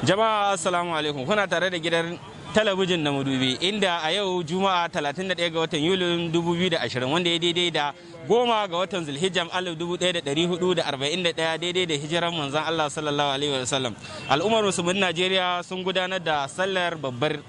Jama'a, assalamu alaikum. Kuna tare da gidan talabijin na Madubi, inda a yau Juma'a 31 ga watan Yulin 2020, wanda ya daidai da 10 ga watan Zulhijjam 1441 daidai da hijiran manzon Allah sallallahu alaihi wasallam. Al'ummar musulmin Najeriya sun gudanar da sallar babbar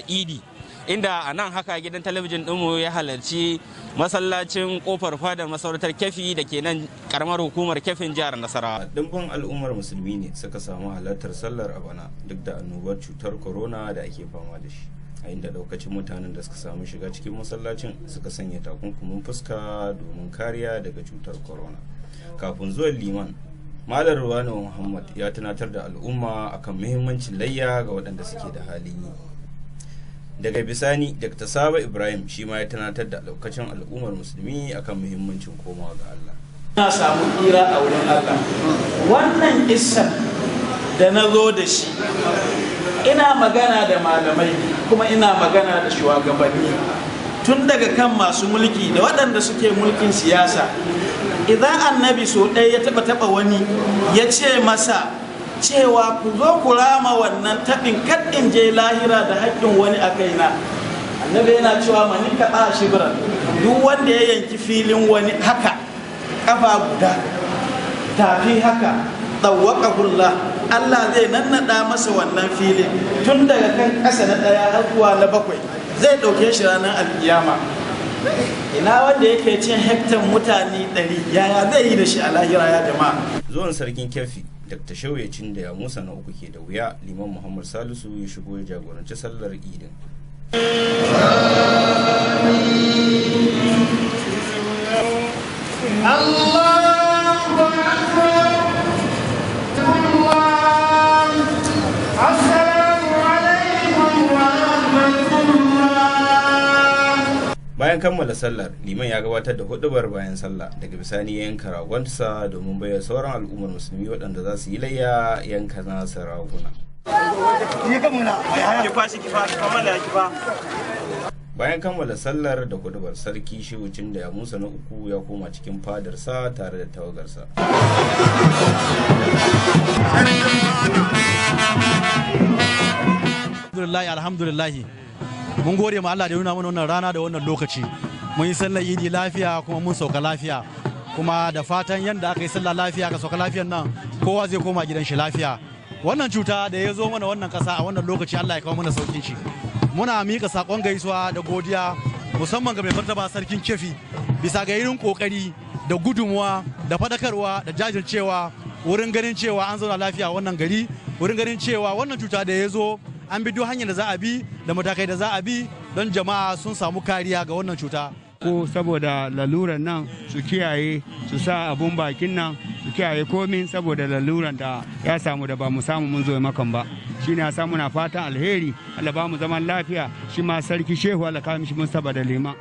Idi, inda a nan haka gidan talabijin ɗinmu ya halarci masallacin kofar fadar masarautar Kefi da ke nan karamar hukumar Kefin, jihar Nasarawa. Dimbin al'ummar musulmi ne suka samu halartar sallar a bana, duk da annobar cutar corona da ake fama da shi, a inda daukacin mutanen da suka samu shiga cikin masallacin suka sanya takunkumin fuska domin kariya daga cutar corona. Kafin zuwan liman, Malam Ruwanu Muhammad ya tunatar da al'umma akan muhimmancin layya ga waɗanda suke da halin yi. Daga bisani Dr. Saba Ibrahim shi ma ya tunatar da daukacin al'ummar musulmi akan muhimmancin komawa ga Allah. Na samu tsira a wurin Allah. Wannan kissan da na zo da shi, ina magana da malamai kuma ina magana da shugabanni, tun daga kan masu mulki da waɗanda suke mulkin siyasa. Idan Annabi so ɗaya ya taɓa taɓa wani, ya ce masa cewa ku zo ku rama wannan taɓin, kaɗin je lahira da haƙƙin wani a kaina. Annabi yana cewa mani kaɗa shibran, duk wanda ya yanki filin wani haka, kafa guda, tafi haka, tsawwaqahullah, Allah zai nannaɗa masa wannan filin tun daga kan ƙasa na ɗaya har zuwa na bakwai, zai ɗauke shi ranar alkiyama. Ina wanda yake cin hektan mutane 100, yaya zai yi da shi a lahira, ya jama'a? Zuwan Sarkin Kefi Dr. Shehu da ya Musa na uku ke da wuya, Liman Muhammad Salisu ya shigo ya jagoranci sallar Idin. الله أكبر الله. السلام عليكم ورحمة الله. Bayan kammala sallar, liman ya gabatar da hudubar bayan sallah. Daga bisani ya yanka ragonsa domin baiwa sauran al'ummar musulmi waɗanda za su yi layya yanka nasa raguna. Kifa shi, kifa kamala kifa. Bayan kammala sallar da hudubar, Sarki Shehu da ya Musa na uku ya koma cikin fadarsa tare da tawagarsa. Alhamdulillah, alhamdulillah, mun gode ma Allah da ya nuna mana wannan rana da wannan lokaci. Mun yi sallar Idi lafiya kuma mun sauka lafiya, kuma da fatan yadda aka yi sallah lafiya ka sauka lafiyan nan, kowa zai koma gidan shi lafiya. Wannan cuta da ya zo mana wannan kasa a wannan lokaci, Allah ya kawo mana saukin shi. Muna mika sakon gaisuwa da godiya musamman ga mai martaba Sarkin Kefi, bisa ga irin kokari da gudunmuwa da fadakarwa da jajircewa wurin ganin cewa an zauna lafiya a wannan gari, wurin ganin cewa wannan cuta da ya zo an bi duk hanyar da za a bi da matakai da za a bi don jama'a sun samu kariya ga wannan cuta. Ko saboda laluran nan, su kiyaye, su sa abun bakin nan, su kiyaye komin saboda laluran da ya samu da ba mu samu mun zo makan ba. Shi ne ya samu na fatan alheri. Allah ba mu zaman lafiya. Shi ma Sarki Shehu, Allah kawo mishi mun saboda liman.